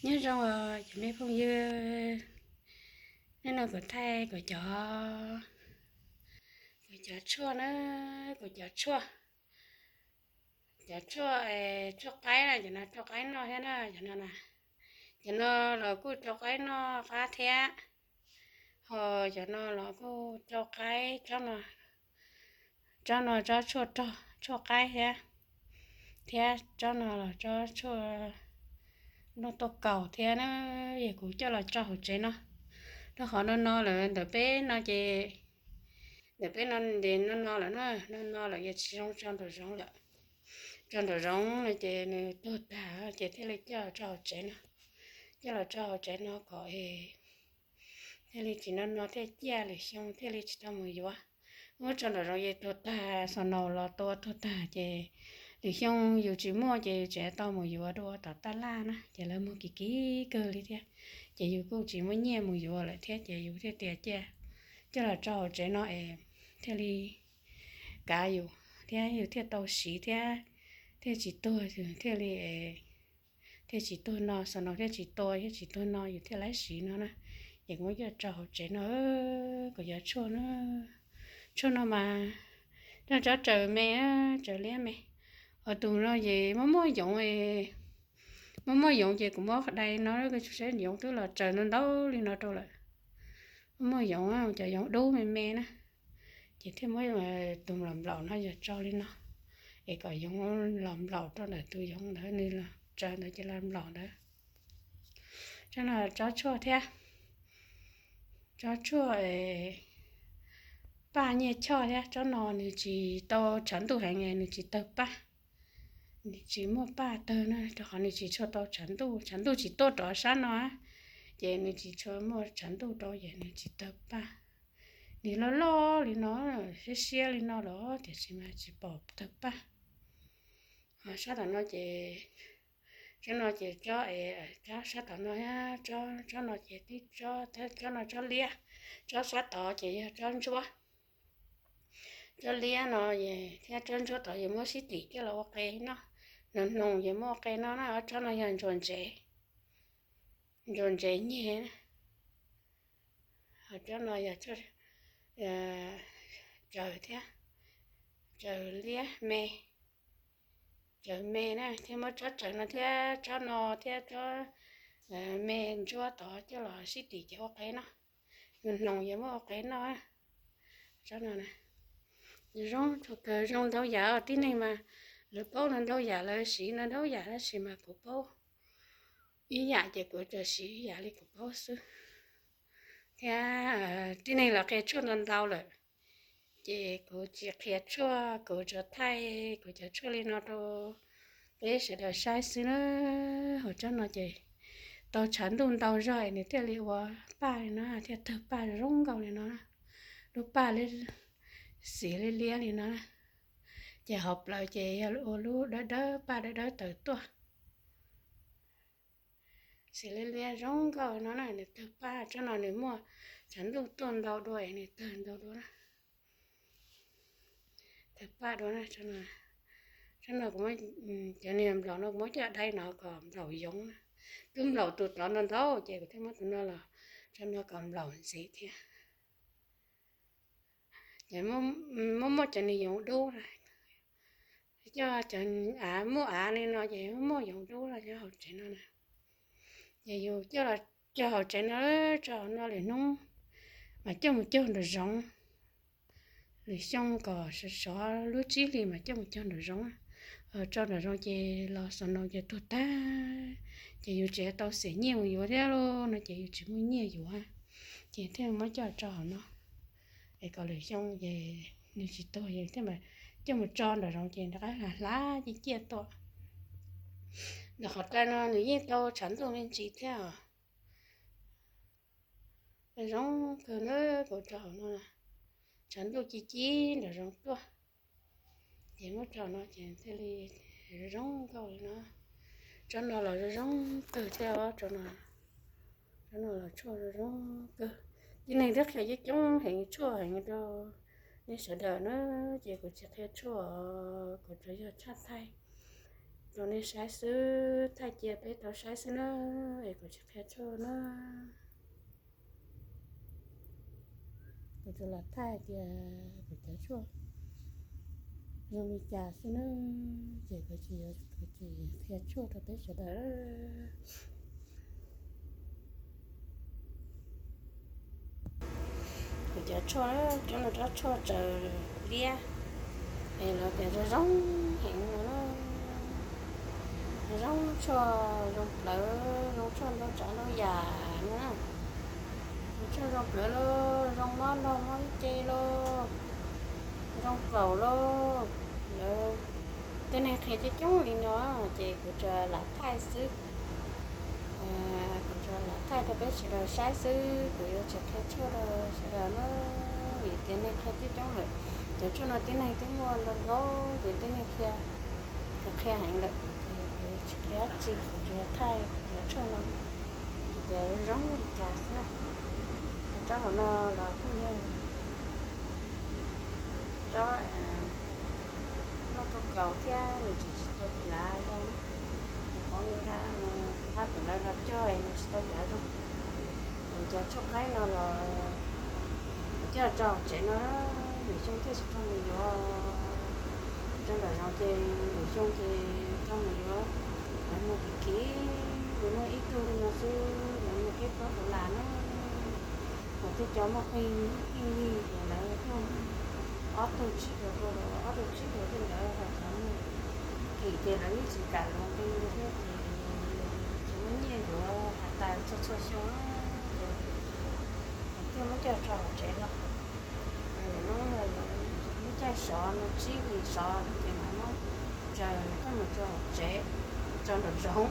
Nyob zoo os cov me phooj ywg, hnub no kuv thaij kuv cov, kuv cov tshuaj na, kuv cov tshuaj, cov tshuaj, tshuaj qaib na, cov no rau qaib noj thiab na, cov no na, cov no los kuj rau qaib noj qab thiab, ho cov no los kuj rau qaib, tsob no tsob tshuaj rog, tshuaj qaib thiab, thiab tsob no los tsob tshuaj noj tau kaus thiab na. Yog kuv coj los tso hauv tsev no, rau qhov no no lawm ntawm peb no ces, ntawm peb no ntes no no lawm na, no no lawm yog tsis zoo tso nraum zoov lawm. Tso nraum zoov no ces nws tuag tag ces thiaj li coj los tso hauv tsev no, coj los tso hauv tsev no kom es thiaj li tsis no no thiaj ciaj, lwm xyoo thiaj li tsis tau mus yuav. Muab tso nraum zoov ces tuag tag, xos naus los tua tuag tag ces lwm xyoo yus tsis muaj ces yus tseem tau mus yuav dua tom taj laj na, ces lawv muag kim kim kawg li thiab, ces yus kuj tsis muaj nyiaj mus yuav lawm thiab ces yus thiaj tias cia coj los tso hauv tsev no es thiaj li kav yus thiab yus thiaj tau siv thiab, thiaj tsis tuag, thiaj li thiaj tsis tuag no, xos naus thiaj tsis tua thiab tsis tuag no yus thiaj li siv no na. Ces kuv muab coj tso hauv tsev no, kuv cov tshuaj no, tshuaj no mas noj tsob tsaws me, tsaws liab me. Ho tus no ces muaj muaj yoov, muaj muaj yoov ces kuv muab dai no, saib yoov twb los tsaws no ntau li no rau lawm. Muaj muaj yoov, cov yoov dub me me na, ces thiaj muab tus nplaum nplaum no yog tso li no, es kom yoov los nplaum rau ntawm tus yoov ntawd, nws los tsaws ntawd ces los nplaum ntawd. Tsob no tsob tshuaj thiab, tsob tshuaj paj nyiaj choj thiab. Tsob no nws tsis tau tshav ntuj heev, nws tsis tawg paj, nws tsis muaj paj tawg na, rau qhov nws tsis tshua tau tshav ntuj, tshav ntuj tsis tuaj rov sab no, ces nws tsis tshua muaj tshav ntuj rau ces nws tsis tawg paj. Nws loj loj li no, siab siab li no los tiam sis mas tsis pom tawg paj. Ho sab tom no ces, tsob no ces tsob, sab tom no, tsob no ces tib tsob, tsob no tsob liab, tsob sab tod ces yog tsob ntsuab. Tsob liab no thiab tsob ntsuab tod yog muab sib tim coj los ua qe noj, hnoos hnoos yog muab ua qe noj na. Ob tsob no yog ntsuag ntsev, ntsuag ntsev nyeg. Tsob no yog tsaws thiab, tsaws liab me, tsaws me na, thiab muab tsob tsaws no thiab tsob no thiab tsob me ntsuab tod coj los sib tim ces ua qe noj, hnoos yog muab ua qe noj. Tsob no zoo, zoo ntau yam, tib neeg mas lawv paub no ntau yam, lawv siv no ntau yam, tab sis mas kuv paub ib yam ces kuv tsuas siv ib yam li kuv paub xwb. Thiab tib neeg los qhia tshuaj ntau ntau lawm, ces kuv tsis qhia tshuaj, kuv tsuas thaij kuv cov tshuaj li no rau peb sawv daws saib xwb na. Hauv tsob no ces tau tshav ntuj ntau zog es nws thiaj li ua paj li no, thiaj tawg paj zoo nkauj li no, lub paj xim liab liab li no. Ces hauv plawv ces yog ua lub dawb dawb, paj dawb dawb tawm tuaj, xim liab liab zoo nkauj no na. Nws tawg paj, tsob no nws muaj tshav ntuj tuaj ntau dua es nws tawg ntau dua, tawg paj dua na. Tsob no kuv, cov niag nplaum no kuv muab coj dai no kom nplaum yoov na. Twb nplaum tus tod ntau ntau ces kuv thiaj muab tus no los, tsob no kom nplaum ntxiv thiab. Ces muaj muaj cov niag yoov dub na, coj cov av, muaj av li no ces muaj yoov dub los nyob hauv tsev no na. Ces yus coj los cog hauv tsev no, tso hauv no lwm hnub mas coj mus cog nraum zoov, lwm xyoo kom sov sov lub tsib hlis mas coj mus cog nraum zoov. Tso nraum zoov ces los xos naus ces tuag tag, ces yus tsis tau xiam nyiaj mus yuav thiab lauj, no ces yus tsis muaj nyiaj yuav, ces thiaj muab coj tso hauv no. Es kom lwm xyoo ces nws tsis tuag, yus thiaj mam coj mus tso nraum zoov ces nws rov qab hlav ciaj ciaj tuaj. Ntawm qhov rai no nws yeej tau tshav ntuj me ntsis thiab os. Zoo kawg na, kuv tso hauv no, tshav ntuj ci ci nraum zoov tuaj, ces muab tso no ces thiaj li zoo nkauj li no. Tsob no los zoo zoo kawg thiab os, tsob no, tsob no los tshuaj zoo zoo kawg. Tib neeg twb qhia coob coob heev tshuaj heev rau nej sawv daws na, ces kuv tsis qhia tshuaj, kuv tsuas yog tshaj thaij Rau nej saib xwb, thaij cia peb tau saib xwb na, es kuv tsis qhia tshuaj na. Kuv tsuas lam thaij tias kuv cov tshuaj zoo li cas xwb na, ces kuv tsis, kuv tsis qhia tshuaj rau peb sawv daws. Kuv cov tshuaj, cov no tsob tshuaj tsaws liab, es lawv tias zoo zoo heev no, zoo tshuaj, zoo plawv, zoo tshuaj ntau tsav ntau yam no, zoo tshuaj zoo plawv lauj, zoo mob nrog mob ce lauj, zoo kaum lauj. Lawv tej neeg qhia coob coob li no, ces kuv tsuas lam thaij xwb. Kuv tsuas lam thaij rau peb sawv daws saib xwb, kuv yuav tsis qhia tshuaj rau sawv daws na, vim tias neeg qhia coob coob lawm. Cov tshuaj no tib neeg twb muaj ntau ntau, ces tib neeg qhia, qhia heev lawm, ces kuv tsis qhia dab tsi, kuv tsuas thaij cov tshuaj no tias zoo li cas xwb na. Tsob hauv no los kuj yog tsob noj tau kaus thiab nws tsis, tsis tau plav zoo. Qhov nws hab, hab tus ntawd los cog nws tsis tau plav zoo. Cov tshuaj qaib no los coj tso hauv tsev no, lwm xyoo thiaj tsis tau mus yuav. Tso nram zoov ces lwm xyoo ces tau mus yuav. Lawv muag kim kim, lawv muag ib tug li no xwb, lawv muag peb plaub dollar na. Hos tej cov muaj pheej, pheej yig ces lawv muag ob tug tsib rau, ob tug tsib rau tej ntawd, hos cov muag kim ces lawv yeej tsis kam luag nqi thiab ces tsis muaj nyiaj yuav has tas txhua txhua xyoo ces thiaj muab coj tso hauv tsev no. Muab caij sov no tsib hlis sov ces mam muab tsaws coj mus tso hauv tsev, tso nraum zoov.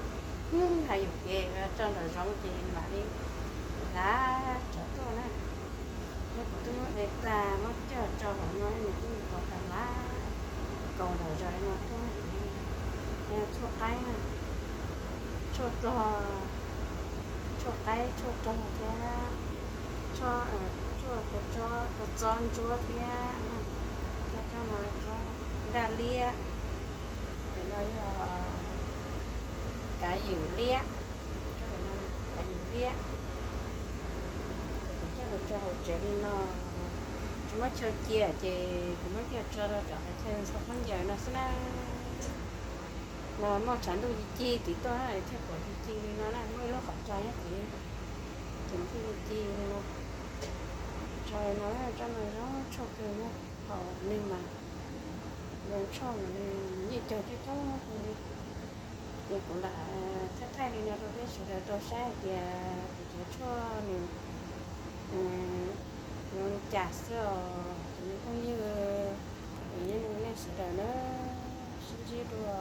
Hais yus kev tso nraum zoov ces mam li hlav tsov tuaj na. Nyob kuv twb muab de tag muab coj tso hauv no nws twb mus tau tag hlav kaus nraum zoov no tuaj. Tshuaj qaib, tshuaj rog, tshuaj qaib tshuaj rog thiab tshuaj, tshuaj kua txob ntsuab thiab, thiab tsob no tsob nkaj liab, ces no yog kav ywm liab, kav ywm liab. Kuv coj los tso hauv tsev li no, tsis muab chaw cia ces kuv muab coj tso rau tom qhov chaw ntxhua khaub ncaws no xwb na. No muaj tshav ntuj ci ci tim tuaj thiaj pom ci ci li no na, muaj ib lub qhov tsho nyob tim, tim ntuj ci ci li no. Tso no, tsob no zoo tshuaj kawg na, hos nws mas zoo tshuaj mas nws yeej cog coob coob kawg li. Ces kuv lam thaij thaij li no rau peb sawv daws tau saib hais tias kuv cov tshuaj nws zoo li cas xwb os, kuv cov phooj ywg, kuv nyob zoo nej sawv daws na, sib ntsib dua.